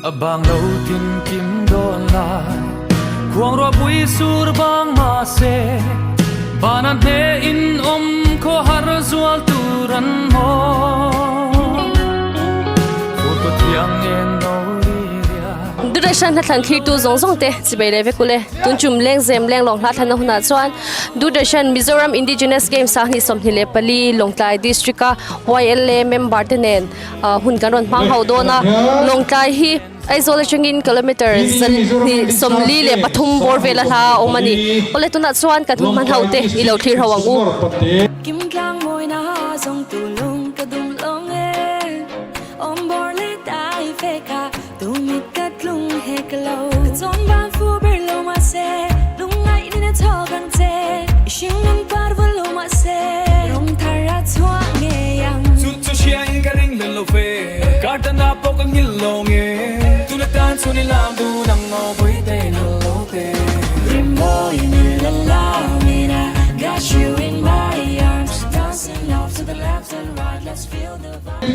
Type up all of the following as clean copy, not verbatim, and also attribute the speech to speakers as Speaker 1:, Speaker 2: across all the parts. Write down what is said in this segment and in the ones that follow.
Speaker 1: A bang lo tin kim dawn lai Khuang ruahpui sur bang mahse Van a hne in awm khaw har zual tur an maw Fur kaw thiang ngen no ri ria.
Speaker 2: Duhdarshan hnathlan thlirtu zawng zawng te chibei leh vek ule. Tun chum lengzem lenglawng hla thlanna hunah chuan Doordarshan Mizoram Indigenous Games 2024 Lawngtlai District a YLA member te nen hun kan rawn hmang ho dawn a. Lawngtlai hi Aizawl atangin kilometer 243 bawr vela hla a awm a ni. Awle tunah chuan kan hun hman ho te i lo thlir ho ang u.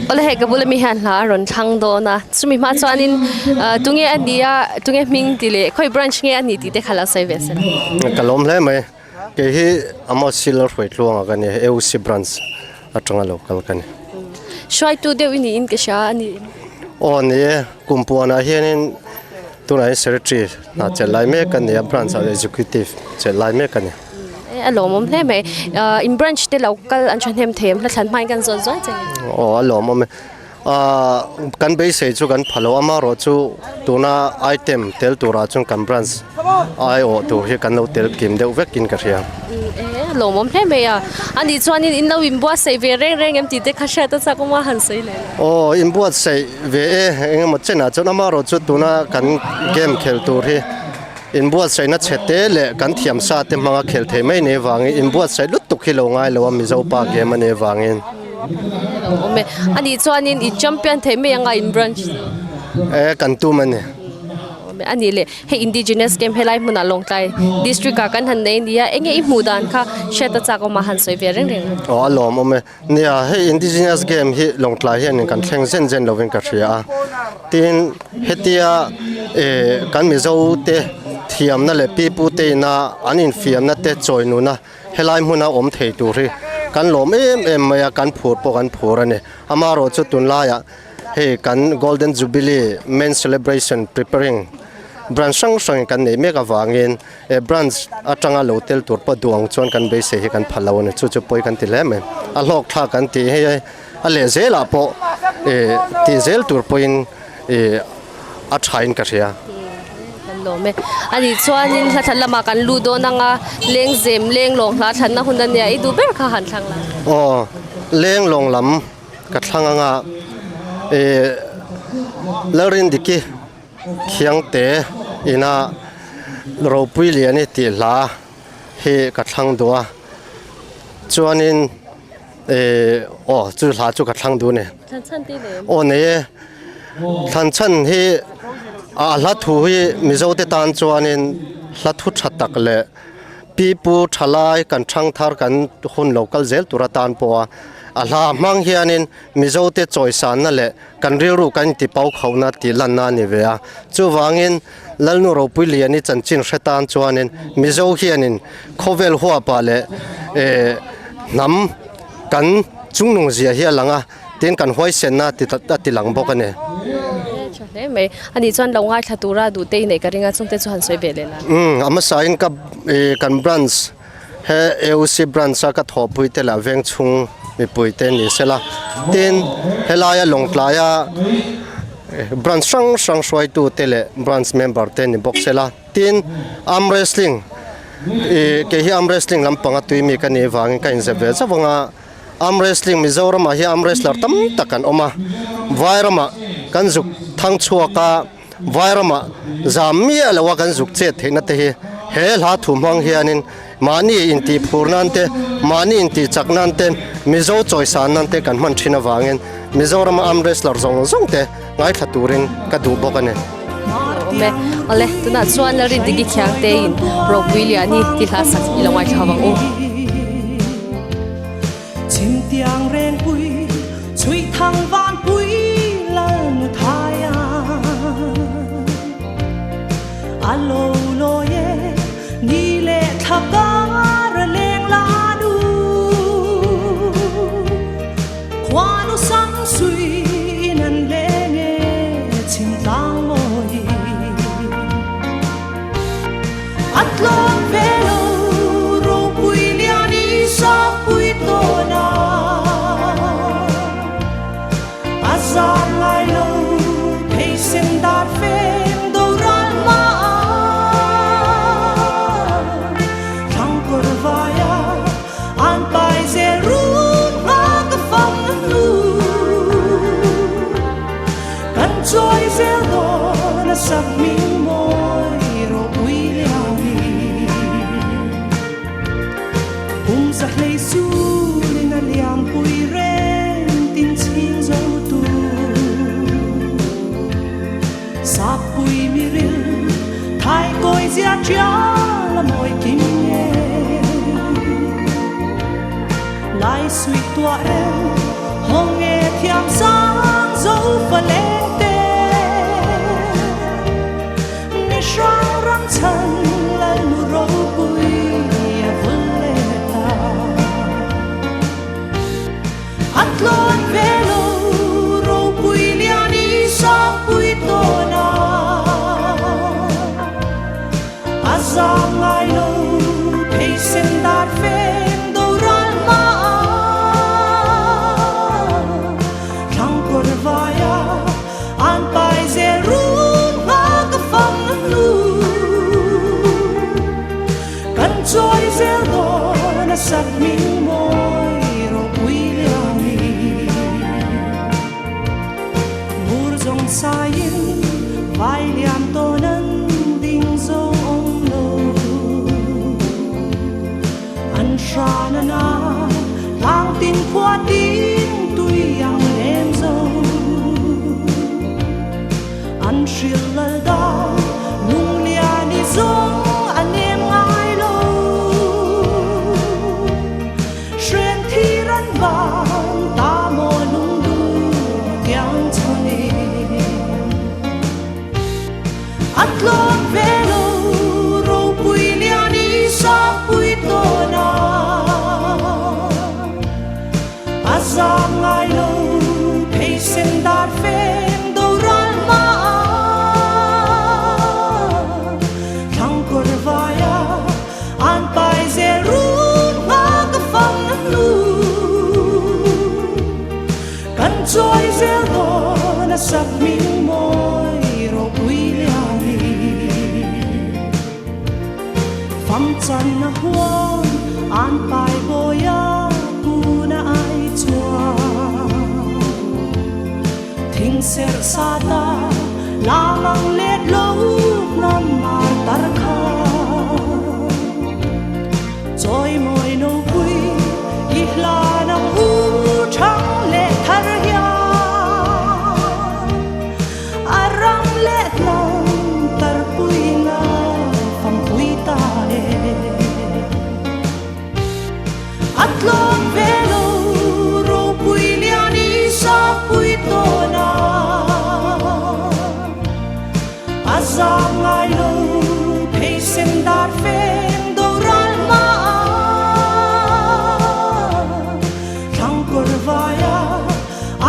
Speaker 2: Awle hei ka bula mi hian hla a rawn thlang dawn a chumi hma chuanin tunge a ni a tunge hming tih leh khawi branch nge a ni tih te kha lo sawi ve se la.
Speaker 3: Ka lawm hle mai kei hi Amos Silal Hruaitluanga ka ni AUC branch atanga lo kal ka ni.
Speaker 2: Hruaitu deuh i niin ka hria a ni.
Speaker 3: Aw ni e kum puanah hianin tunah hian secretary hna chelh lai mek a ni a branch ah executive chelh lai mek a ni.
Speaker 2: A lawmawm hle mai. In branch te lo kal an thahnem thei em? Hla thlan hmain kan zawn zawn che ni.
Speaker 3: Aw a lawmawm e. Kan beisei chu kan pha lo amaherawh chu tuna item tel turah chuan kan branch aiawh tur hi kan lo tel kim deuh vekin ka hria.
Speaker 2: A lawmawm hle mai a. Ani chuanin in lo inbuatsaih ve reng reng em tih te kha hriat a chak awm a han sawi leh lo.
Speaker 3: Aw inbuatsaih ve e engemaw chenah chuan amaherawh chu tuna kan game khel tur hi Inbuatsaihna chhe te leh kan thiam sa te hmanga khel thei mai nei vangin inbuatsaih lutuk hi lo ngai lo a Mizo pa game a nih vangin.
Speaker 2: Lo awm e. A nih chuanin i champion theih mai anga in branch chu?
Speaker 3: E kan tum a ni.
Speaker 2: Awm e. A nih leh hei indigenous game helai hmunah Lawngtlai district ah kan han nei nia enge i hmuh dan kha hriat a chak awm a han sawi ve reng reng.
Speaker 3: Aw a lawm awm e. Nia hei indigenous game hi Lawngtlai hianin kan thleng zen zen lovin ka hria a, tin hetia eh kan Mizo te thiamna leh pipu te ina an infiamna te chawi nuna helai hmuna awm thei tur hi kan lawm em em mai a, kan phur pawh kan phur a ni. Amaherawhchu tunlaiah hei kan Golden Jubilee main celebration preparing branch hrang hrangin kan neih mek avangin He branch atanga lo tel tur pawh duh ang chuan kan beisei hi kan pha lo a ni, chu chu pawi kan ti hle mai. A hlawk thlak kan tih hei a leh zelah pawh ih tih zel tur pawhin ih a thain ka hria.
Speaker 2: Kan lawm e. A nih chuanin hla thlan lamah kan lut dawn ang a, lengzem lenglawng hla thlanna hun a nia, i duh ber kha han thlang la.
Speaker 3: Aw, lenglawng lam ka thlang ang a, ih Lalrindiki. Khiangte ina ropui lian i tih hla hi ka thlang duh a chuanin eh aw chu hla chu ka thlang duh a ni aw nei e thlan chhan hi a hla thu hi mizo te tan chuanin hla thu tha tak leh Pipu thalai kan thangthar kan hun lo kal zel tur atan pawh a, a hla hmang hianin Mizote chawisanna leh kan rilru kan inti pau khohna tih lanna a ni ve a. Chuvangin Lalnu Ropui Liani chanchin hre tan chuanin Mizo hianin khawvel huapah leh hnam kan chungnung zia hi a lang a. Tin kan huaisenna a ti lang bawk a ni.
Speaker 2: Tha hle mai. A nih chuan lo ngaithla tura duh te i neih ka ring a, chungte chu han sawi ve leh la.
Speaker 3: Umm a hmasain ka kan branch he AOC branch a ka thawhpui te lah veng chhung mipui te ni sela. Tin helaia Lawngtlaia branch hrang hrang hruaitu te leh branch member te ni bawk sela. Tin arm wrestling ih kei hi arm wrestling lampanga tui mi ka nih vangin ka inzep ve zauh ang a. Arm wrestling Mizoramah hian arm wrestler tam tak an awm a, Vairamah kan zuk thang chhuak a, Vairamah zam miah loa kan zuk chet theihna te hi he hla thu hmang hianin mahni intih phur nan te, mahni intih chak nan te, Mizo chawisan nan te kan hman thin avangin Mizorama arm wrestler zawng zawng te ngaithla turin ka duh bawk a ni.
Speaker 2: Awm e. Awle, tunah chuan Lalrindiki Khiangte in Ropui Liani ti hla sak i lo ngaithla vang u.
Speaker 1: Chhimtiang rengpui, chhuih thang vanpui Lalnu thaia.
Speaker 4: tuah reng Hawng nge thiam sang zo fa leng te Mi hrang ram chhan lal nu ropui a vul leh ta. A tlawn ve lo ropui lian i sangpui tawn a, a zam ngai lo pheisen dar feng doral hma a, thlang kawr vaia an pai zel run hma ka fang hnu. Kan chawi zel dawn a sak hming mawi ropui liani. Ngur zawng saiin vai liam tawn an ding zo awm lo. An hran a na tlang tin khua tin tui ang lem zo. An hrilh lal dan lunglian i zawng a nem ngai lo. Hren thir an van ta maw lungdum kiang chhawn e. A tlawm ve lo ropui lian i sangpui tawn a. A zam ngai lo pheisen dar feng doral hma a thlang kawr vaia an pai zel run hma ka fang hnu kan chawi zel dawn a sak hming mawi ropui liani Fam chan a huam an pai bawi a kun a ai chuan Thing serh sat a lam ang let lo hnam mar tar kha Chawi mawi no pui i hlan ang u thang leh thar hian A ram leh hnam tarpui nga fangpui ta e. A tlawm ve lo ropui lian i sapui tawn a, a zam ngai lo pheisen dar feng doral hma a, thlang kawr vaia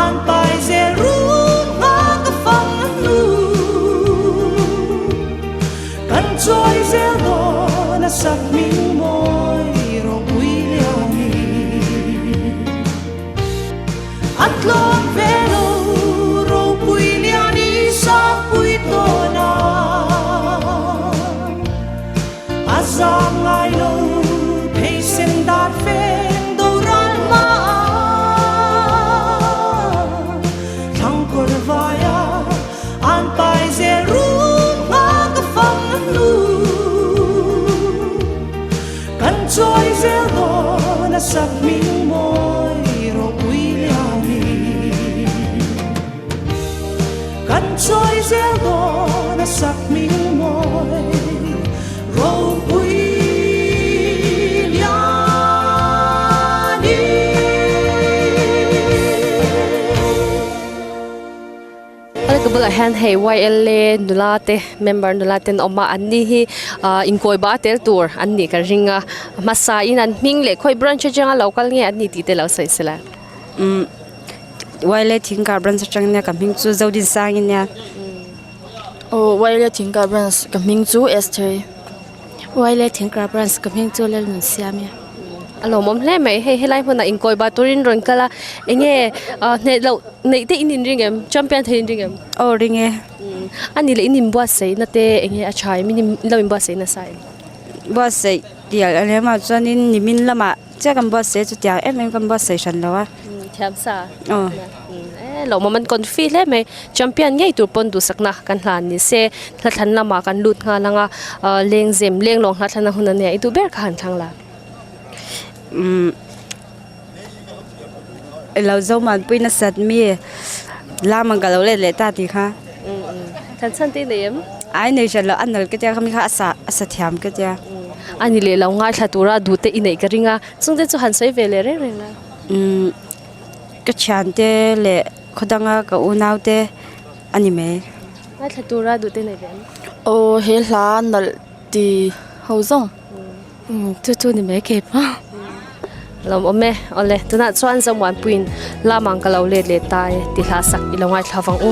Speaker 4: An pai zel run hma ka fang hnu Kan chawi zel dawn a sak hming mawi ropui liani A tlawm ve lo ropui liani sangpui tawn a A zam ngai lo pheisen dar feng doral hma a thlang kawr vaia an pai zel run hma ka fang hnu kan chawi zel dawn a sak hming mawi ropui liani Kan chawi zel dawn a sak hming mawi ropui lian i.
Speaker 2: Ka bulah hian hei YLA nula te member nula te an awm a an ni hi ah inkawi ba tel tur an nih ka ring a hmasa in an hming leh khawi branch atanga lo kal nge an ni tih te lo sawi sela.
Speaker 5: Waile Thingkah branch atang nia ka hming chu Zodin Sang nia.
Speaker 6: Aw Waile Thingkah branch ka hming chu Esther.
Speaker 7: Waile Thingkah branch ka hming chu Lalnun Siam nia.
Speaker 2: A lawmawm hle mai hei helai hmunah inkawi ba turin rawn kal a enge hneh loh neih te in inring em champion thei inring em?
Speaker 5: Aw ring e.
Speaker 2: A nih leh in inbuatsaihna te enge a tha em in lo inbuatsaih nasa em?
Speaker 5: Buatsaih tial a lem ah chuanin nimin lamah Chiah kan buatsaih a chutiang em em kan buatsaih hran lo a.
Speaker 2: Thiam sa. Aw. E lawmawm an confi hle mai. Champion ngei tur pawn duhsakna kan hlan ni se. Hlathlan lamah kan lut nghal ang a. Lengzem lenglawng hlathlan a hun a nia i duh ber kha han thlang la.
Speaker 5: Umm ilo zo manpui nasat mi lam ang ka lo let leh ta tih kha.
Speaker 2: Thlan chhan te i nei em?
Speaker 5: Ai nei hran lo a nal ka tia kha mi kha a sa a sa thiam ka tia.
Speaker 2: A ni leh lo ngaithla tura duh te i neih ka ring a, chungte chu han sawi ve leh reng reng la.
Speaker 5: Umm ka thiante leh khaw danga ka unau te a ni mai.
Speaker 2: Ngaithla tura duh te nei ve em?
Speaker 6: Aw he hla nalh ti ho zawng.
Speaker 7: Umm chu chu ni mai kei pawh.
Speaker 2: Lawm awm e. Awle tunah chuan Zomuanpuiin Lamang ka lo let leh ta e ti hla sak i lo ngaithla vang u.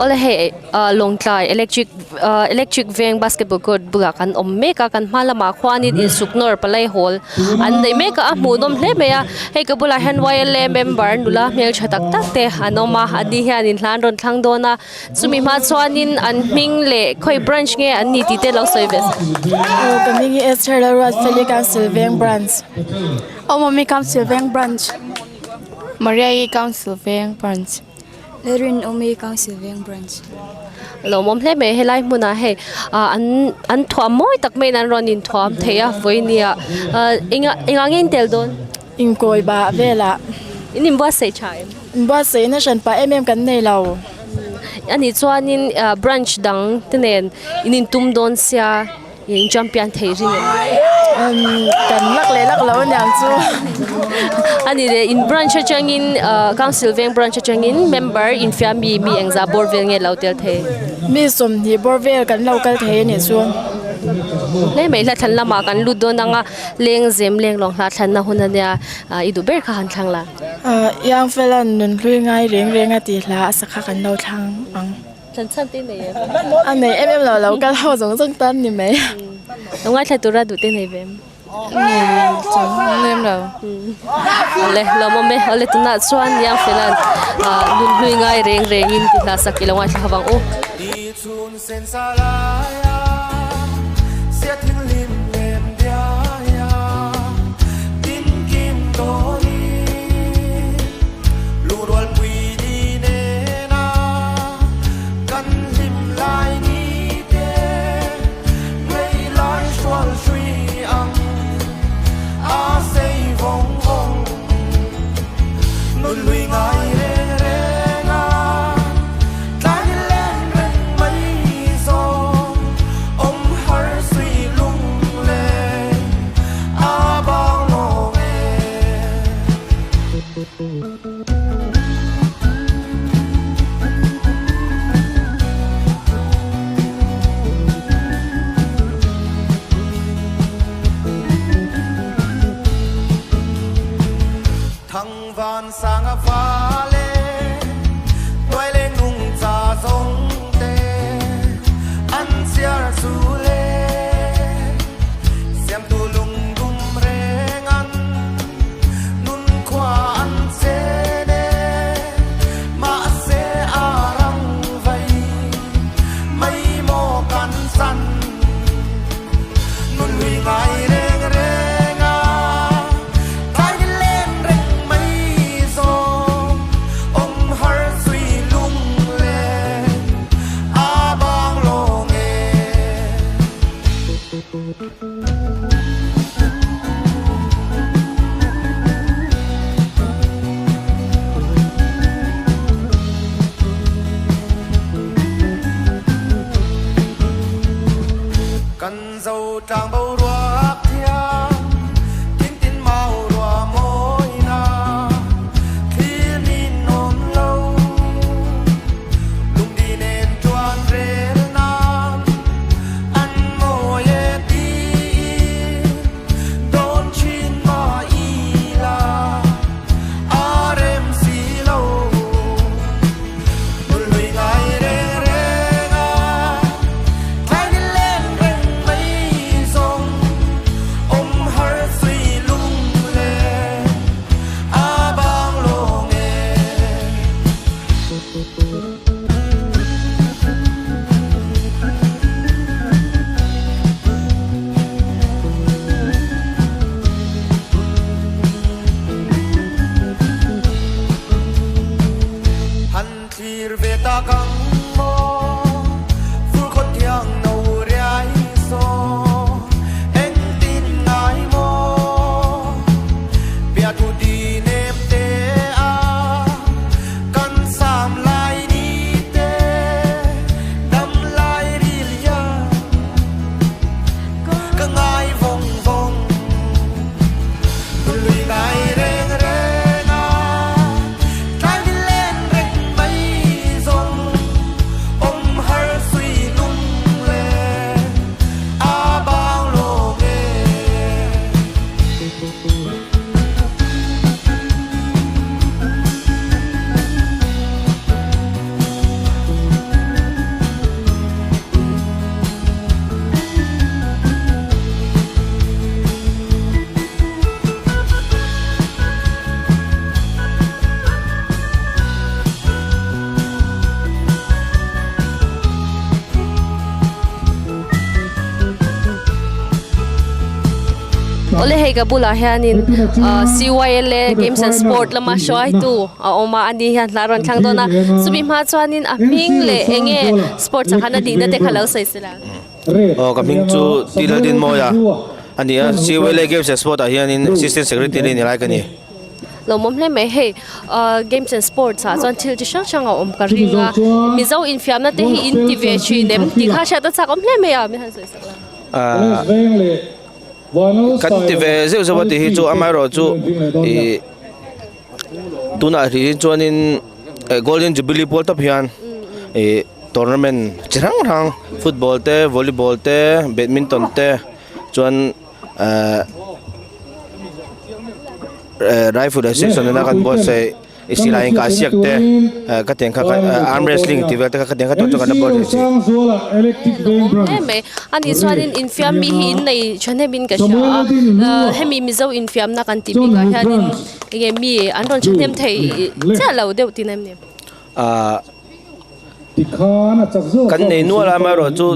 Speaker 2: Awle hei Lawngtlai electric electric veng basketball court bulah kan awm mek a kan hma lamah khuanin insuk nawr palai hawl an nei mek a a hmuhnawm hle mai a hei ka bulah hian Y_L_A member nula hmeltha tak tak te an awm a an ni hianin hla an rawn thlang dawn a chumi hma chuanin an hming leh khawi branch nge an ni tih te lo sawi ve se.
Speaker 6: Aw ka hming hi Esther Lalruatfeli Council Veng Branch.
Speaker 8: Aw Mummy Council Veng Branch.
Speaker 6: Maria-i Council Veng Branch.
Speaker 5: Lalrinawmi Council Veng Branch.
Speaker 2: Lawmawm hle mai helai hmunah hei ah an an thuam mawi tak maiin an rawn inthuam thei a vawinia ah enga engah nge in tel dawn?
Speaker 6: Inkawi bah velah.
Speaker 2: In inbuatsaih tha em?
Speaker 6: Inbuatsaihna hran pah em em kan nei lo.
Speaker 2: Anih chuanin ah branch dang te nen in intum dawn sia. In champion thei ring em?
Speaker 6: Kan lak leh lak lo aniang chu.
Speaker 2: Ani leh in branch atangin council veng branch atangin member infiam mi mi engzah bawr vel nge lo tel thei?
Speaker 6: Mi 20 bawr vel kan lo kal thei anih chu.
Speaker 2: Hle mai hla thlan lamah kan lut dawn ang a lengzem lenglawng hla thlanna hun a nia i duh ber kha han thlang la.
Speaker 6: Iang felan nun hlui ngai reng reng a tih hla a sakha kan lo thlang ang.
Speaker 2: Thlan chhan te nei em?
Speaker 6: A nei em em lo, lo kal ho zawng zawng tan ni mai.
Speaker 2: Lo ngaithla tura duh te nei ve em?
Speaker 6: Nei chuang lem lo.
Speaker 2: Awle lawmawm e, awle tunah chuan Iang felan nun hlui ngai reng rengin tih hla sak i lo ngaithla ho vang u. Awle hei ka bulah hianin CYLA Games and Sport lama hruaitu a awm a ani hian hla rawn thlang dawn a chumi hma chuanin a hming leh eng nge sports ah khan a dihna te kha lo sawi sela.
Speaker 9: Aw ka hming chu Ti Laldinmawia a ni a, CYLA Games and Sport ah hianin Assistant Secretary ni lai ka ni.
Speaker 2: Lawmawm hle mai hei games and sports ah chuan thil chi hrang hrang a awm ka ring a Mizo infiamna te hi in ti ve thin em tih kha hriat a chak awm hle mai a min han sawi sak la.
Speaker 9: Kan ti ve zeuh zeuh a tih hi chu amaherawh chu ih tunah hrih hi chuanin golden jubilee pawl tawp hian ih tournament chi hrang hrang football te volleyball te badminton te. Chuan eh rifle association nena kan buatsaih i silai in kah siak te eh ka tiang kha arm wrestling tih vel te kha ka tiang kha tawh chu kan la buatsaih
Speaker 2: Lawmawm hle mai. Ani chuanin infiam mi hi in nei thahnemin ka hria a, hemi Mizo infiamna kan tih bikah hianin enge mi an rawn thahnem thei chiah lo deuh tihna em ni?
Speaker 9: Kan nei nual a amaherawhchu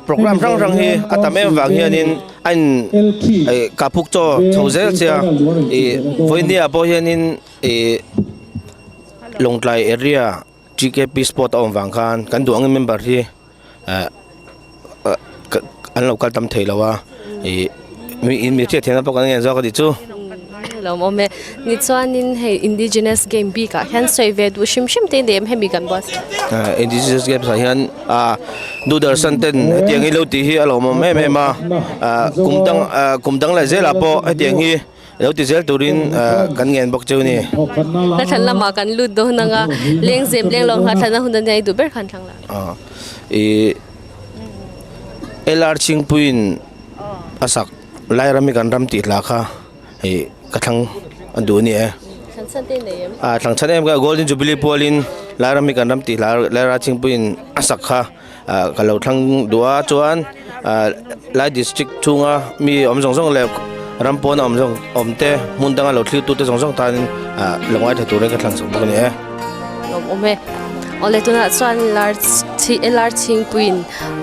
Speaker 9: program hrang hrang hi a tam em vang hianin a in kahpuk chaw chho zel che a ih vawinia pawh hianin ih Lawngtlai area T K P sport a awm vang khan kan duh angin member hi an lo kal tam thei lo a ih mi in mi hriat theihna pawh kan ngen zawk a tih chu.
Speaker 2: Lawm awm e. Nichuanin hei indigenous game bik ah hian sawi ve duh hrim hrim te in nei em hemi kan buat.
Speaker 9: Indigenous games ah hian Doordarshan ten hetiang hi lo tih hi a lawmawm em em a kum dang kum dang leh zelah pawh hetiang hi Lo ti zel turin kan ngen bawk cheu ni.
Speaker 2: Hla thlan lamah kan lut dawn ang a, lengzem leng lo hla thlan a hun a nia i duh ber khan thlang la.
Speaker 9: I LR Chhingpuiin a sak Lairam hi kan ram tih hla kha hei ka thlang a duh a ni e.
Speaker 2: Thlan chhan te nei em?
Speaker 9: A thlang chhan em ka Golden Jubilee pualin Lairam hi kan ram tih hla LR Chhingpuiin a sak kha Ka lo thlang duh a chuan lai district chhunga mi awm zawng zawng leh ram pawna awm zawng awm te hmun danga lo thlir tute zawng zawng tanin lo ngaithla turin ka thlang chak bawk a ni e.
Speaker 2: Lawm awm e. Awle tunah chuan lar chhingpuiin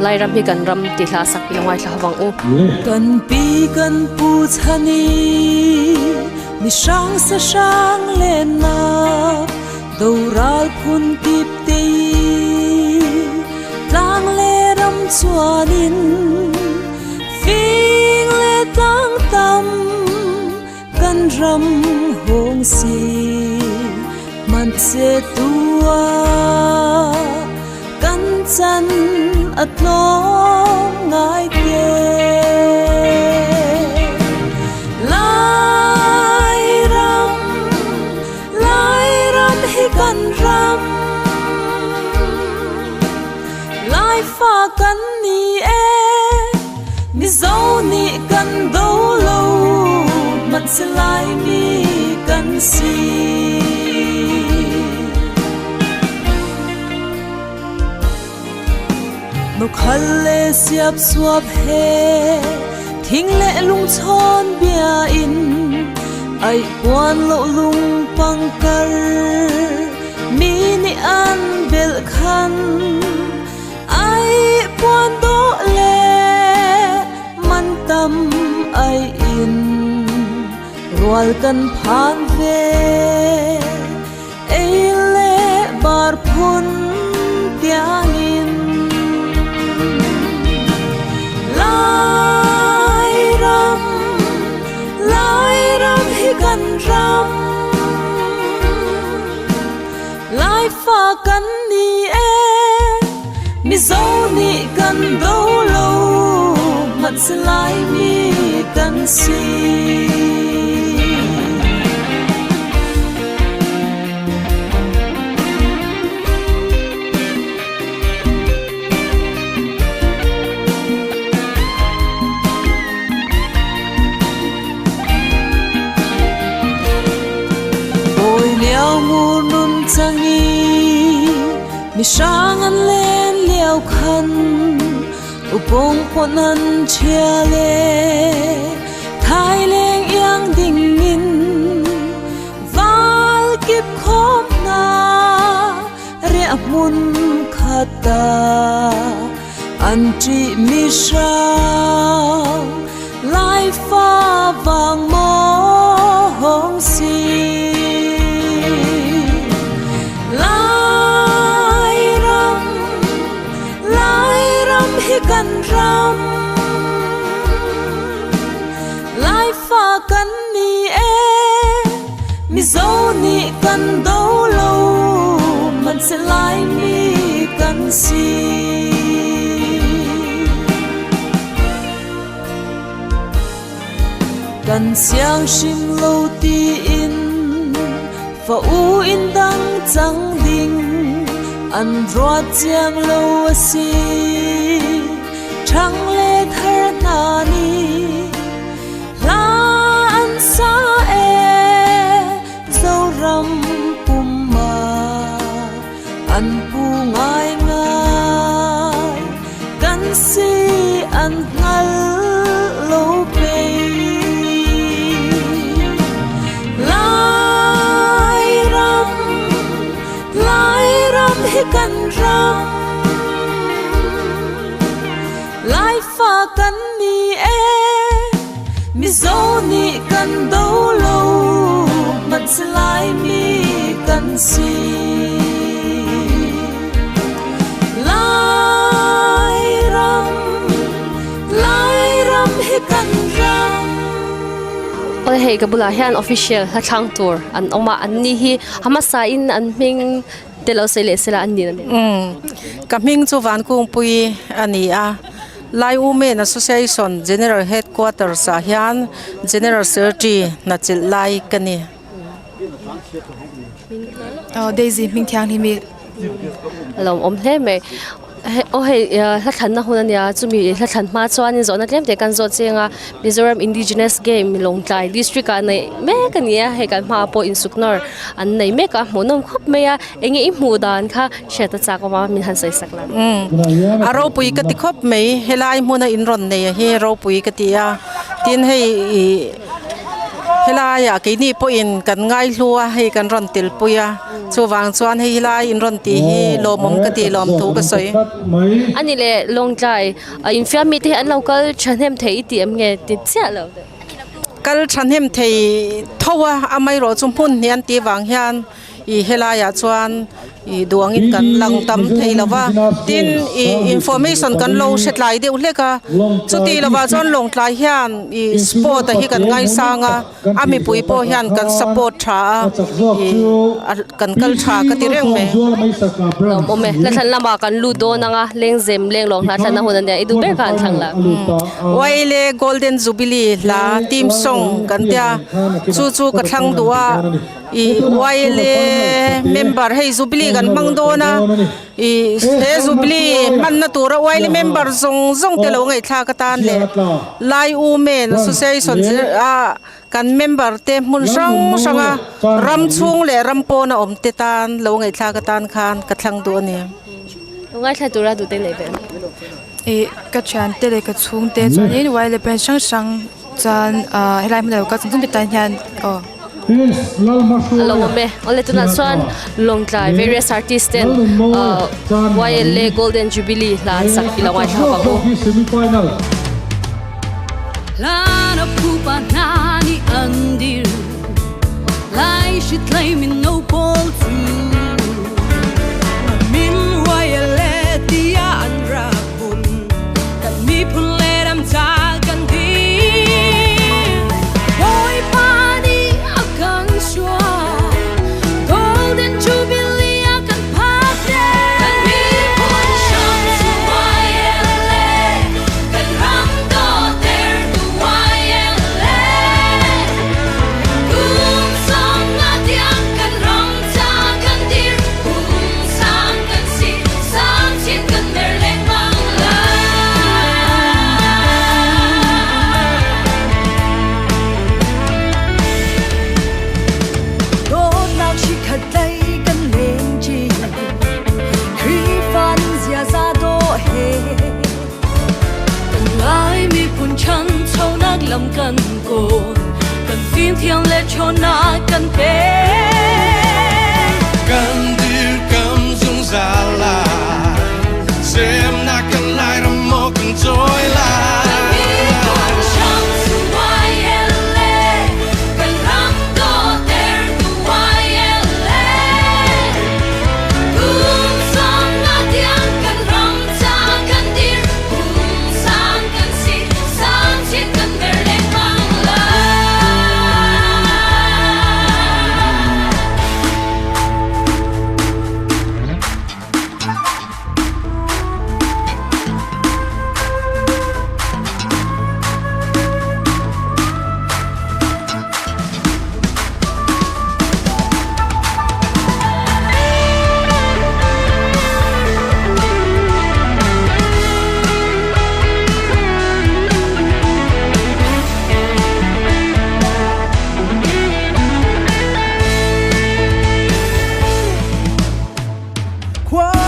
Speaker 2: Lairam hi kan ram tih hla sak i lo ngaithla ho vang u.
Speaker 4: Kan pi kan pu chhani mi hrang sa hrang lennak Doral phun kip te i tlang le ram chuanin fing le tlang tam kan ram hawng si hmanhse tu ah kan chan a tlawm ngai te. Lairam Lairam hi kan ram, Laifa kan ni e, Mizo nih kan do lo, hmanhse Laimi kan si. Nokhal le siapsuap he thing le lungchawn bia in aih puan lo lungpang kar mi nih an belh khan aih puan dawh le man tam aih in rual kan phan ve. Ei le bar phun tiangin Lairam, Lairam hi kan ram Laifa kan ni e, Mizo nih kan do lo, hmanhse Laimi kan si. Bawi lio ngur nun cang i mihrang an len lio khan Upawng pawh an ṭhial e thaileng iang ding in val kip khawm hna riahhmun khat ah an ṭihmi hrang Laifa vang maw hong si. Lairam Lairam hi kan ram, Laifa kan ni e, Mizo nih kan do lo, hmanhse Laimi kan si. Kan siang hrim lo tiin fa u in dang cang ding an ruat ciang lo a si. Ṭhang le thar hna nih hla an sa e Zoram pum ah an pu ngaingai kan si an hngal lo pei. Lairam, Lairam hi kan ram Laifa kan ni e Mizo nih kan do lo hmanh si Laimi kan si. Lairam, Lairam hi kan ram.
Speaker 2: Aw hei ka bulah hian official hla thlang tur an awm a, an ni hi hmasa in an hming te lo sawi leh sela an ni a ni.
Speaker 10: Umm ka hming chu Vankungpui a ni a, Lai Women Association General Headquarters ah hian General Secretary hna chilh lai ka ni.
Speaker 6: Aw Daisy hming thianghlim i.
Speaker 2: A lo awm hle mai. Aw hei hla thlanna hun a nia chumi hla thlan hma chuanin zawhna tlem te kan zawh chiang a Mizoram Indigenous Game Lawngtlai District ah neih mek a ni a hei kan hmaah pawh insuknawr an nei mek a hmuhnawm khawp mai a enge i hmuh dan kha hriat a chak awm a min han sawi sak la.
Speaker 10: A ropui ka ti khawp mai helai hmuna in rawn nei hi ropui ka ti a tin hei ih Helaiah keini pawhin kan ngaihlu a, hei kan rawn telpui a, chuvang chuan hei helai in rawn tih hi lawmawm ka tih lawm thu ka sawi.
Speaker 2: Ani leh Lawngtlai infiam mite hi an lo kal thahnem thei i tih em nge ti chiah lo deuh?
Speaker 10: Kal thahnem thei tho a, amaherawh chu hmun hnih an tih vang hian Ih helaiah chuan ih duangin kan lang tam thei lo va, tin ih information kan lo hre tlai deuh hlek a, chuti lovah chuan Lawngtlai hian ih sport a hi kan ngaisang a, a mipui pawh hian kan support tha a, ih kan kal tha ka ti reng mai.
Speaker 2: Lawm awm e, Hla-thlan lamah kan lut dawn ang a, Lengzem Lenglawng hla thlanna hun a nia, i duh ber kha an thlang la.
Speaker 10: Waile Golden Jubilee hla team song kan tia, chu chu ka thlang duh a. I YLA member hei Jubilee kan hmang dawn a i he Jubilee hmanna tura YLA member zawng zawng te lo ngaihthlak atan leh Lai Women Association a kan member te hmun hrang hrang a ram chhung leh ram pawna awm te tan lo ngaihthlak atan khan ka thlang duh a ni.
Speaker 2: Lo ngaithla tura duh te nei ve.
Speaker 6: I ka thiante leh ka chhungte chuanin YLA branch hrang hrang chuan helai hmun ah lo kal chung chung te tan hian aw.
Speaker 2: A lo awm e. Awle tunah chuan Lawngtlai various artist ten YLA Golden Jubilee hla an sak i lo ngaithla hawk ang u.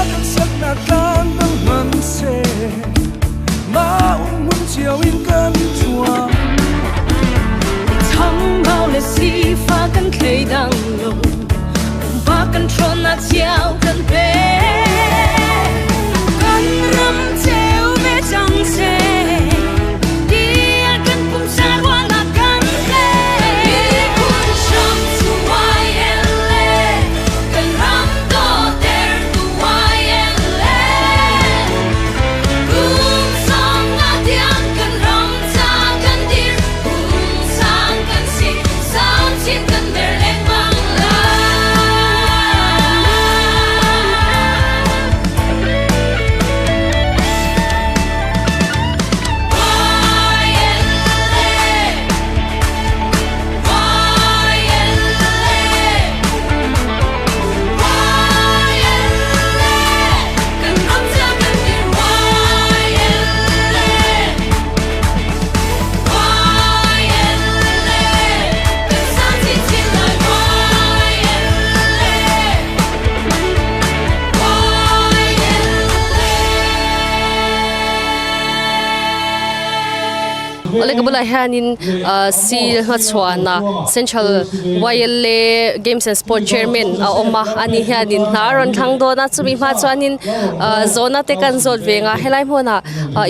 Speaker 11: kan sakna tlang dang hman se ma um mun chiao in kan chuang
Speaker 12: Thang bao le si fa kan thlei dang lo ba kan tron na chiao kan pe kan ram cheu ve chang se dia kan pum sa wa la kan le kun sham su wai le kan ram do ter tu wai le kum song na tiang kan ram cha kan dir kum sang kan si sang chin kan mer le mang la.
Speaker 2: Awle ka bulah hianin seal hmachhuana Central YLA Games and Sport Chairman a awm a ani hianin hna a rawn thlang dawn a chumi hma chuanin zawhna te kan zawt ve ang a helai hmunah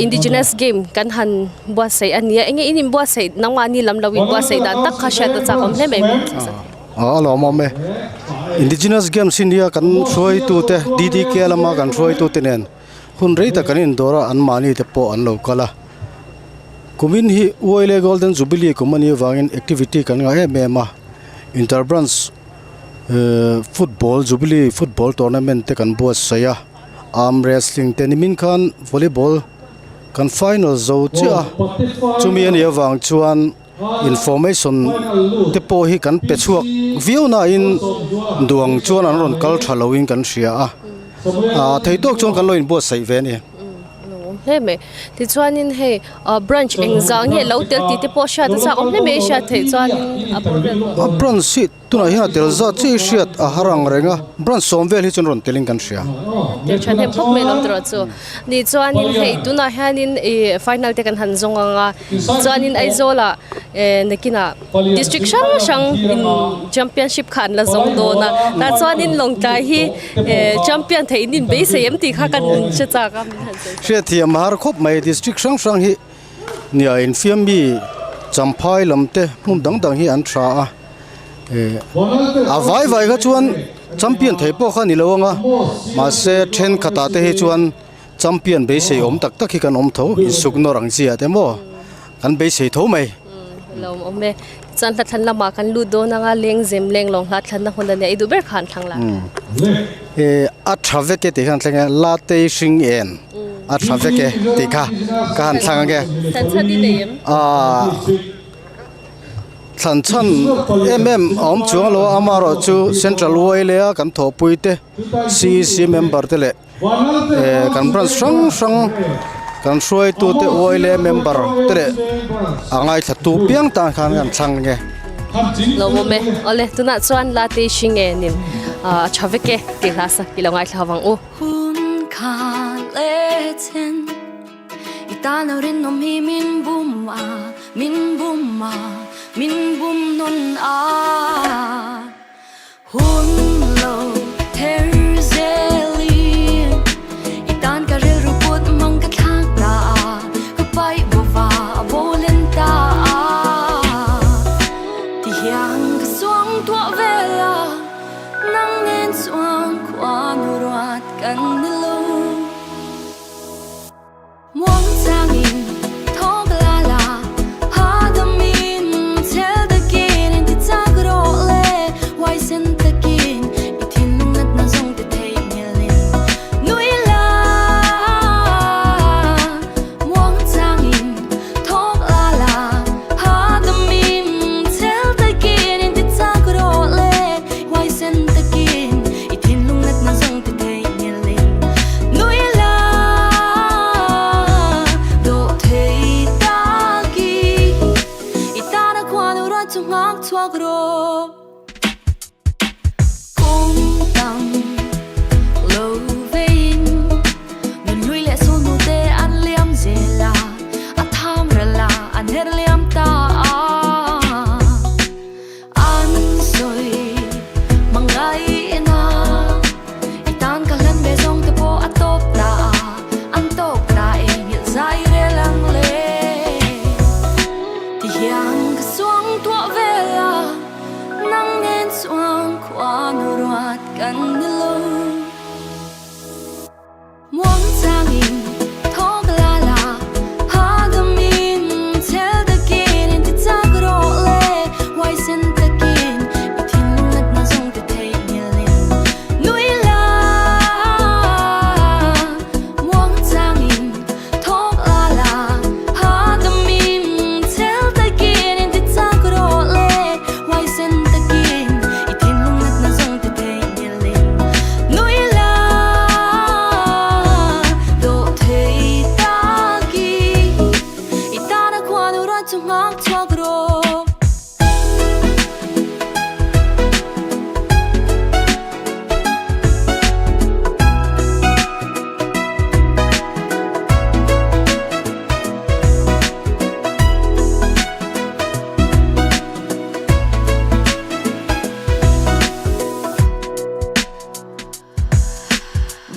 Speaker 2: indigenous game kan han buatsaih a ni a enge in inbuatsaih nangmahni lam lo inbuatsaih dan tak kha hriat a chak awm hle mai.
Speaker 13: A lawmawm e. Indigenous Games hi nia kan hruaitute DDK lama kan hruaitute nen hun rei tak kan indawr a anmahni te pawh an lo kal a. Kumin hi Uaile Golden Jubilee kum a nih avangin activity kan ngah em em a. Inter Branch Football Jubilee Football Tournament te kan buatsaih a, Arm Wrestling te nimin khan Volleyball kan final zo chiah a, chumi a nih avang chuan Information te pawh hi kan pe chhuak viau nain duang chuan an rawn kal tha loin kan hria a, ah thei tawk chuan kan lo inbuatsaih ve a ni.
Speaker 2: Hle mai. Tichuanin hei branch engzah nge lo tel tih te pawh hriat a chak awm hle mai a hriat theih chuanin a bul vel pawh.
Speaker 13: A branch hi Tunah hian a tel zat chiah i hriat a har ang reng a, branch sawm vel hi chuan rawn telin kan hria.
Speaker 2: Tel tha hnem khawp mai lo tawh chu. Ni chuanin hei tunah hianin ih final te kan han zawng ang a, chuanin Aizawlah eh nakinah district hrang hrang in championship kha an la zawng dawn a, tah chuanin Lawngtlai hi eh champion theih in inbeisei em tih kha kan hre chak a min han sawi.
Speaker 13: Hriatthiam a har khawp mai, district hrang hrang hi nia infiam mi Champhai lam te hmun dang dang hi an tha a. A vai vai kha chuan champion thei pawh kha a ni lo ang a mahse thenkhatah te hi chuan champion beisei awm tak tak hi kan awm tho insuk nawr ang chi ah te maw kan beisei tho mai.
Speaker 2: Lo awm e chuan hla thlan lamah kan lut dawn ang a lengzem leng lawng hla thlanna hun a nia i duh ber kha an thlang la.
Speaker 13: A tha vek e tih kha an thleng e latei hring en a tha vek e tih kha ka han thlang ang e.
Speaker 2: Thlan chhan i nei em?
Speaker 13: Thlan chhan em em a awm chuang lo a, amaherawh chu Central YLA a kan thawhpui te CEC member te leh eh kan branch hrang hrang kan hruaitu te YLA member te leh a ngaithla tu piang tan khan kan thlang nge.
Speaker 2: Lo awm e, awle tunah chuan la te hri nge nin a tha vek e tih hla sak i lo ngaithla vang u.
Speaker 12: Hun kha le chen. I tan lo rinawm hi min bum a, min bum a, min bum nawn a. Hun lo ther zelin i tan ka rilru put mang ka thlak ta a, ka paih bo va a bo len ta a. Ti hian ka suang tuah vel a, nang nen chuan khuanu ruat kan ni lo.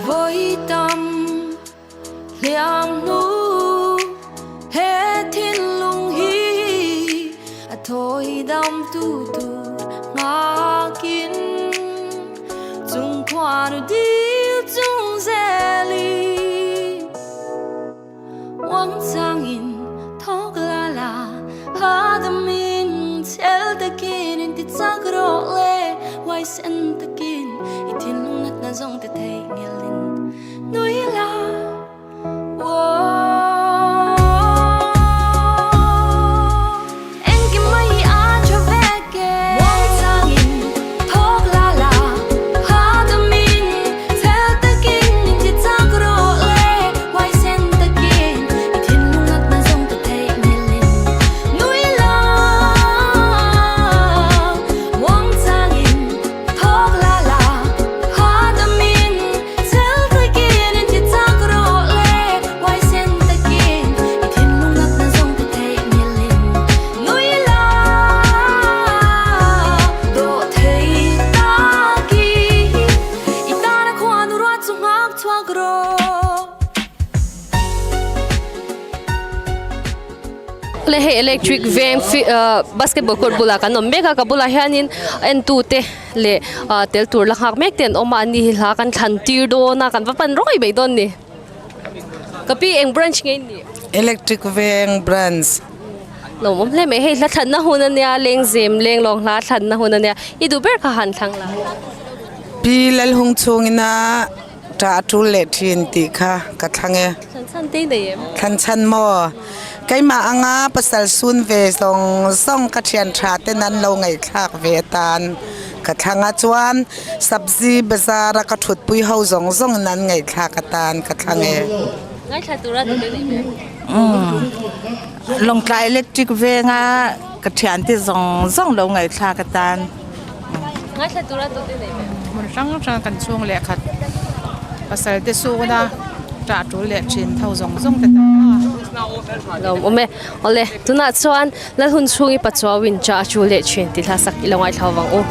Speaker 12: Voi tam hliam hnu he thinlung hi a thawi dam tu tur nghakin chung khuanu dil chung zelin muangchangin thawk la la hahdamin chhel takin inti chak rawh le huaisen takin i thinlung natna zawng te theih nghelin nui la Engkim mai hi a tha vek e. Muangchangin thawk la la hahdamin chhel takin inti chak rawh le huaisen takin i thinlung natna zawng te theih nghelin nui la. Muangchangin thawk la la hahdamin chhel takin inti chak rawh le huaisen takin i thinlung natna zawng te theih nghelin nui la. Dawh thei takin i tana khuanu ruat chu nghak chhuak rawh.
Speaker 2: Le hei electric veng basketball court bulah kan awm mek a ka bulah hianin entute leh tel tur la nghak mek te an awm a ani hi hla kan thlan tir dawn a kan va pan rawih mai dawn a ni ka pi eng branch nge in nih?
Speaker 14: Electric veng branch.
Speaker 2: Lo awm hle mai hei hla thlanna hun a nia lengzem lenglawng hla thlanna hun a nia i duh ber kha han thlang la.
Speaker 14: Pi Lalhung chhungina Ṭah a ṭul leh ṭhin tih kha ka thlang e.
Speaker 2: Thlan chhan te nei em?
Speaker 14: Thlan chhan maw? Keimah anga pasal sun ve zawng zawng ka ṭhian ṭha ten an lo ngaihthlak ve atan ka thlang a, chuan sabzi bazar a ka ṭhutpui ho zawng zawng in an ngaihthlak atan ka thlang e.
Speaker 2: Ngaithla tura ti te nei em?
Speaker 15: Umm Lawngtlai Electric venga ka ṭhian te zawng zawng lo ngaihthlak atan.
Speaker 2: Ngaithla tura tu te nei em?
Speaker 6: Hmun hrang hrang kan chhung leh khat pasal te suna ṭah ṭul leh ṭhin tho zawng zawng te tam a.
Speaker 2: Lawm awm e. Awle, tunah chuan Lalhun chhungi Pachuauin ṭah a ṭul leh ṭhin tih hla sak i lo ngaithla vang u.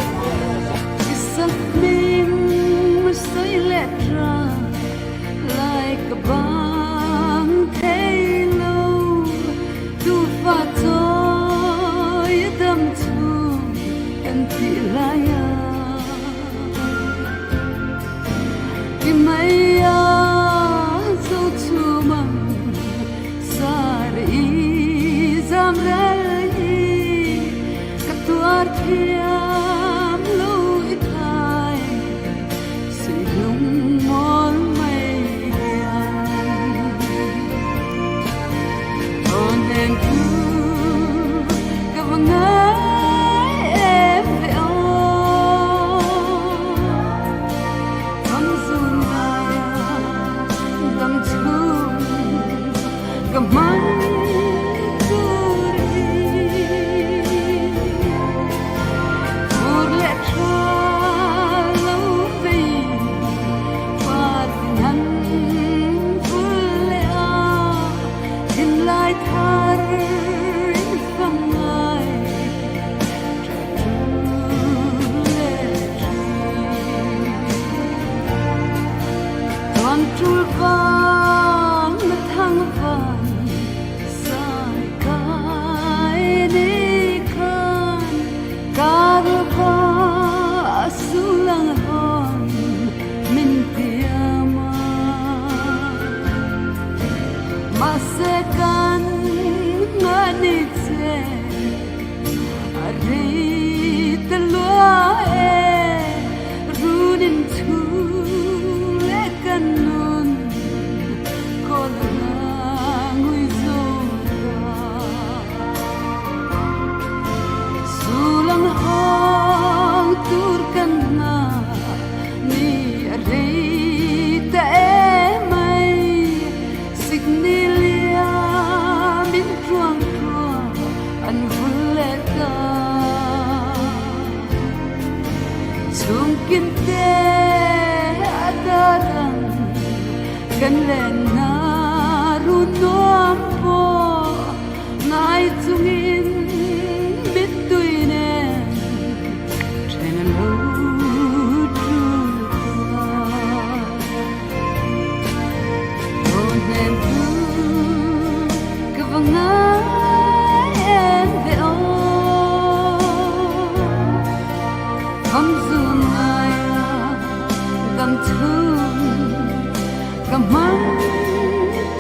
Speaker 12: Ka hmang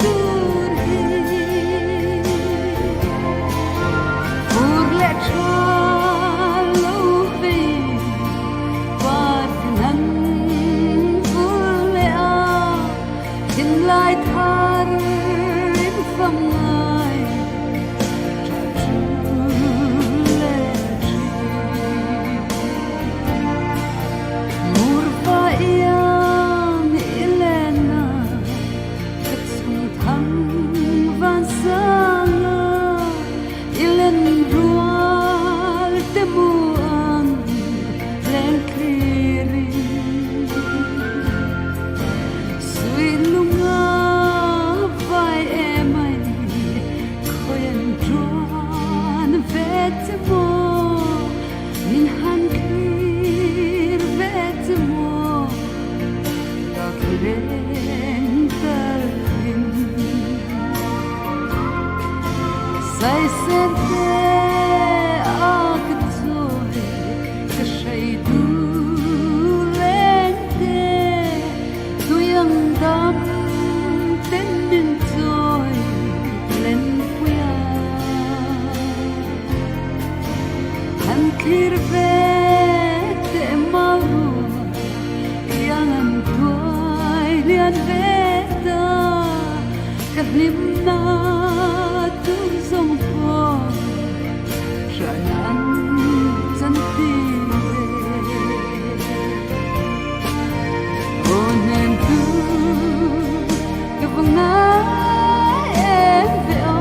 Speaker 12: tur hi Fur leh tha lo vei Par thin an vul leh a Thinlai thar in fam ngai Tha tul leh thin Murva iang i lena ka chung thang van sanga i len rual te mu ang leng thlirin Sui lunga vai em ai khawi an tuan ve che maw Min han thlir ve che maw Dak leng talhin Sai sen te a ka chawi Ka hrei du leng te Tui ang dam ten min chawi len pui a. Han thlir ve teh mau rual iang an tuai lian ve ta ka hlim na tur zawng pawh hran an chan ti ve. Aw hnem tu ka va ngai em ve aw.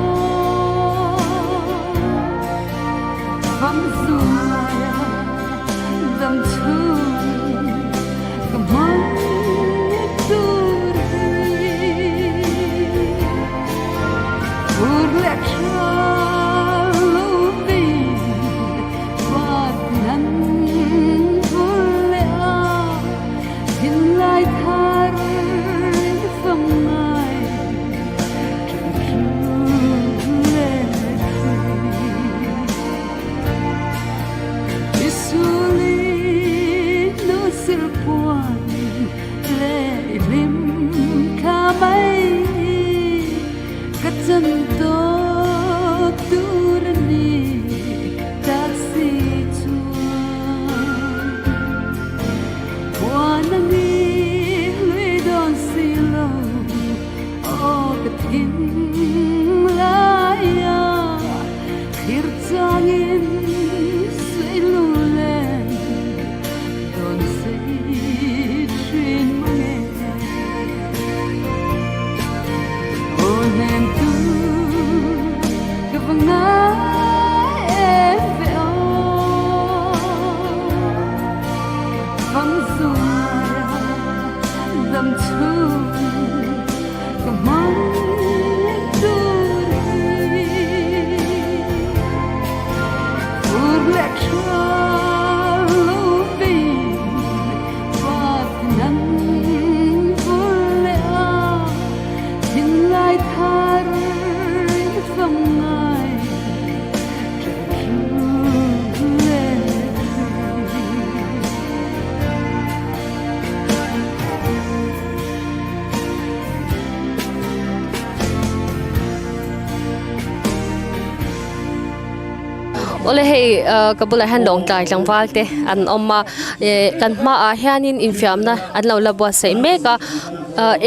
Speaker 2: Awle hei ka bulah hian lawngtlai tlangval te an awm a eh kan hmaah hianin infiamna an lo la buatsaih mek a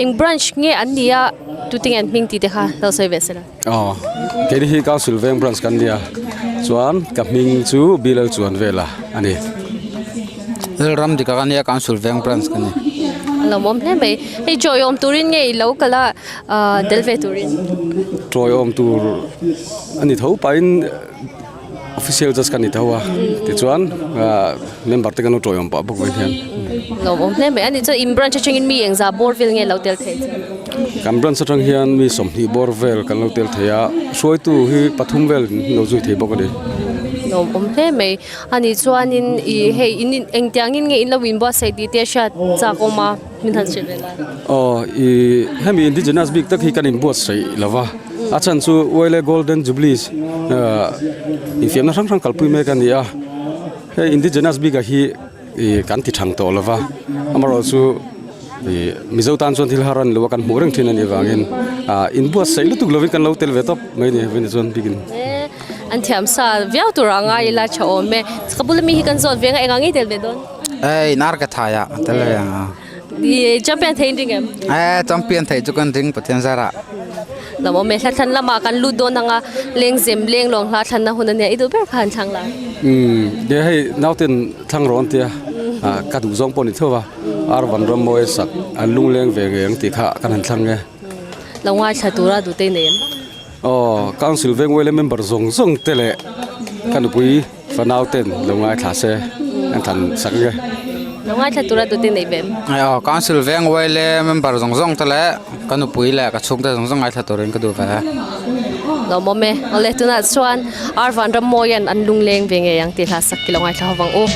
Speaker 2: eng branch nge an nih a tute nge an hming tih te kha lo sawi ve se la.
Speaker 16: Aw keini hi council veng branch kan nia chuan ka hming chu Bilal chuan vela a ni.
Speaker 17: Lalram dika ka nia council veng branch ka ni.
Speaker 2: A lawmawm hle mai hei chawiawm turin nge i lo kal a tel ve turin.
Speaker 16: Chawiawm tur a ni tho pahin official judge ka ni tho a tichuan member te kan lo chawiawm pah bawk vek hian.
Speaker 2: Lawmawm hle mai a ni chuan in branch atangin mi engzah bawr vel nge lo tel thei che?
Speaker 16: Kan branch atang hian mi 20 bawr vel kan lo tel thei a, hruaitu hi pathum vel lo zui thei bawk a ni.
Speaker 2: Lawmawm hle mai a ni chuanin ih hei in engtiangin nge in lo inbuatsaih tih te a hriat chak awm a min han hrilh ve lai.
Speaker 16: Aw ih hemi indigenous bik tak hi kan inbuatsaih lo va, a chhan chu Uaile Golden Jubilee infiamna hrang hrang kalpui mek a ni a, hei indigenous bik ah hi ih kan ti thang tawh lo va, amaherawhchu. Ih Mizo tan chuan thil har a ni lo a, kan hmuh reng thin a nih avangin ah inbuatsaih lutuk lovin kan lo tel ve tawp mai a ni hei chuan bikin.
Speaker 2: An thiam sa viau tur a ngai ila tha awm e. Ka bula mi hi kan zawt ve ang a, engah ngei tel ve dawn?
Speaker 17: Ei nar ka thai a tel ve ang a.
Speaker 2: Ih champion thei in ring em?
Speaker 17: Eh champion thei chu kan ring Pathian zarah.
Speaker 2: Lo awm e, hla thlan lamah kan lut dawn ang a, lengzem leng lawng hla thlanna hun a nia, i duh ber kha han thlang la.
Speaker 16: Umm nia hei nauten thlang rawn tia ka duh zawng pawh ni tho va, ar van ram mawi sak an lungleng ve ngei ang tih kha kan han thlang e.
Speaker 2: Lo ngaithla tura duh te i nei em?
Speaker 16: Aw, Council veng YLA member zawng zawng te leh ka nupui fanau ten lo ngaithla se an thlan sak ang e.
Speaker 2: Lo ngaithla tura duh te i nei ve em?
Speaker 17: Aw, Council veng YLA member zawng zawng te leh ka nupui leh ka chhungte zawng zawng ngaithla turin ka duh ve e.
Speaker 2: Lawmawm e. Awle, tunah chuan Ar Vanrammawia'n an lungleng ve ngei ang tih hla sak ki lo ngaithla ho vang u.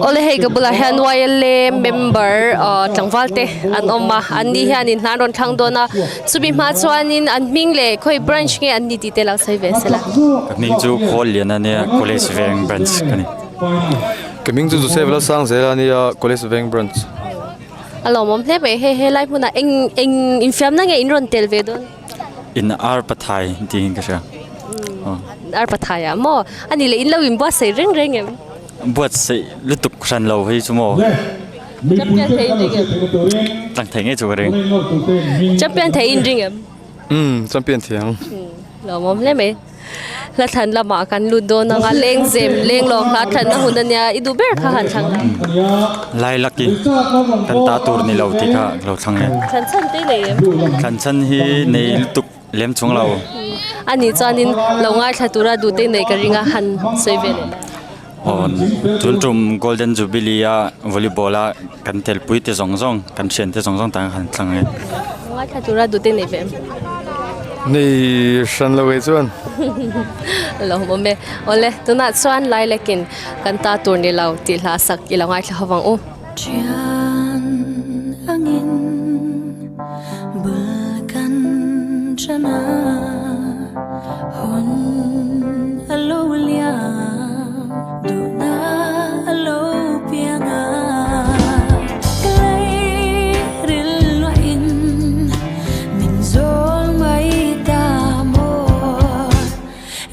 Speaker 2: Awle hei ka bulah hian YLA member tlangval te an awm a an ni hianin hna an rawn thlang dawn a chumi hma chuanin an hming leh khawi branch nge an ni tih te lo sawi ve sela.
Speaker 18: Ka hming chu Khawl Lian a nia College Veng branch ka ni.
Speaker 19: Ka hming chu Joseph Lalsangzela a nia College Veng branch.
Speaker 2: A lawmawm hle mai hei helai hmunah eng eng infiamna nge in rawn tel ve dawn?
Speaker 18: In ar pathai tiin ka hria.
Speaker 2: Ar pathai ah maw? A nih leh in lo inbuatsaih reng reng em?
Speaker 18: Buatsaih lutuk hran lo hei chu maw?
Speaker 2: Champion thei in ring em?
Speaker 18: Tlang thei ngei chu ka ring.
Speaker 2: Champion thei in ring em?
Speaker 19: Umm champion thei ang.
Speaker 2: Lawmawm hle mai. Hla thlan lamah kan lut dawn ang a, lengzem leng lawng hla thlanna hun a nia, i duh ber kha han thlang la.
Speaker 18: Lailaki kan ta tur ni lo tih kha ka lo thlang e.
Speaker 2: Thlan chhan te i nei em?
Speaker 18: Thlan chhan hi nei lutuk lem chung lo.
Speaker 2: A nih chuanin lo ngaithla tura duh te i neih ka ring a, han sawi ve leh la.
Speaker 18: Aw, tun tum Golden Jubilee a volleyball a kan telpui te zawng zawng, kan thian te zawng zawng tan han thlang e.
Speaker 2: Ngaithla tura duh te nei ve em?
Speaker 19: Nei hran lo e chuan.
Speaker 2: Lo awm e. Awle, tunah chuan Lilac-in kan ta tur ni lo tih hla sak i lo ngaithla ho vang u.
Speaker 12: Thian angin bul kan than a, hun a lo liam, duhna a lo piang a. Ka lei ril luahin min zawl mai ta maw,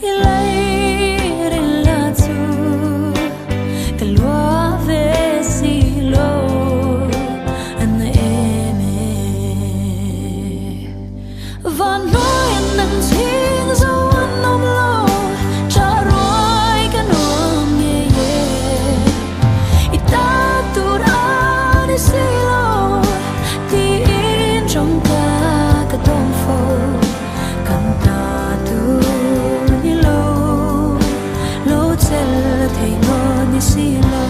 Speaker 12: i lei ril la chu ka lua ve si lo, a na em e. Van hnuaiin nang chhing zo an awm lo, cha ruai ka nuam ngei e. I ta tur a ni si lo, tiin trong ta ka dawng fo, kan ta tur ni lo, lo chel thei ngaw ni si lo,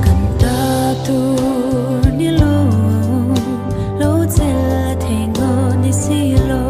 Speaker 12: kan ta tur ni lo, lo chel thei ngaw ni si lo.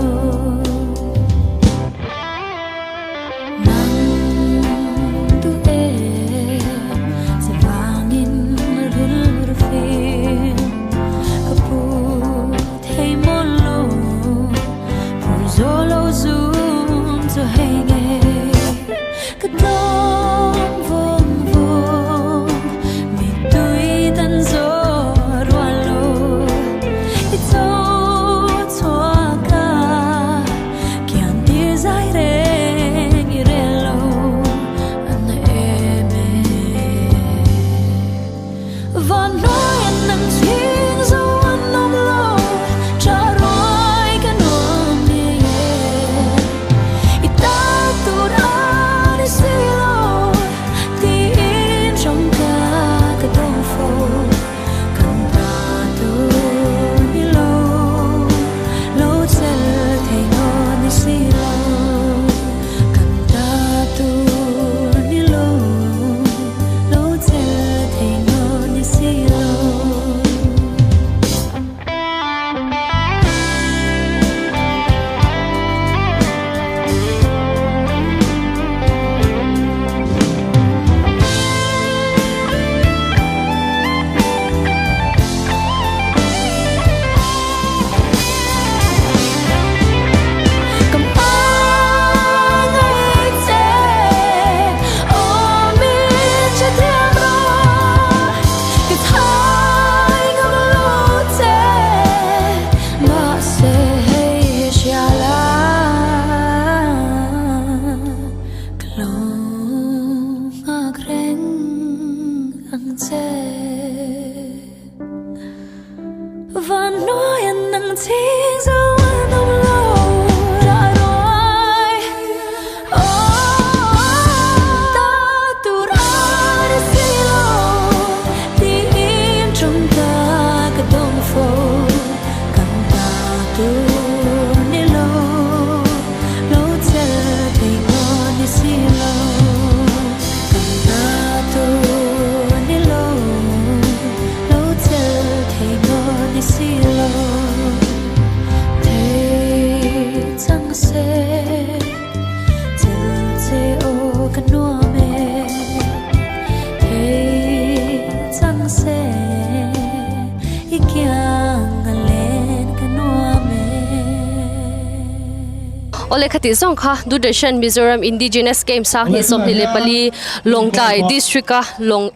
Speaker 2: Awle khati zawng kha Doordarshan Mizoram Indigenous Games sang hnih 24 Lawngtlai District a Lawng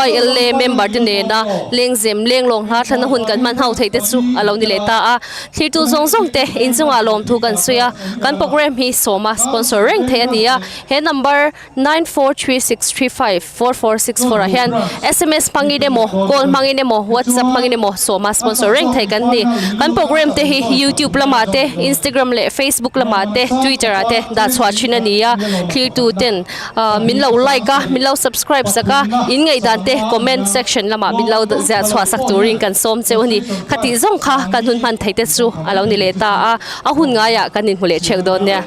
Speaker 2: YLA member te nena lengzem lenglawng hla thlana hun kan hman ho theih te chu a lo ni leh ta a. Thirtu zawng zawng te inchungah lawmthu kan sawi a, kan programme hi sawma sponsor reng theih a ni a. He number 9436354464 ah hian sms hmangin emaw, call hmangin emaw, whatsapp hmangin emaw sawma sponsor reng theih kan ni. Kan programme te hi youtube lamah te, instagram leh facebook lamah te, twitter ah te dah chhuah thin a ni a. Thirtu ten min lo like a, min lo subscribe sak a, in ngaihdan te comment section lamah min lo ziah chhuah sak turin kan sawm cheu a ni. Khatih zawng kha kan hun hman theih te chu a lo ni leh ta a, a hun ngaiah kan inhmu leh theuh dawn nia.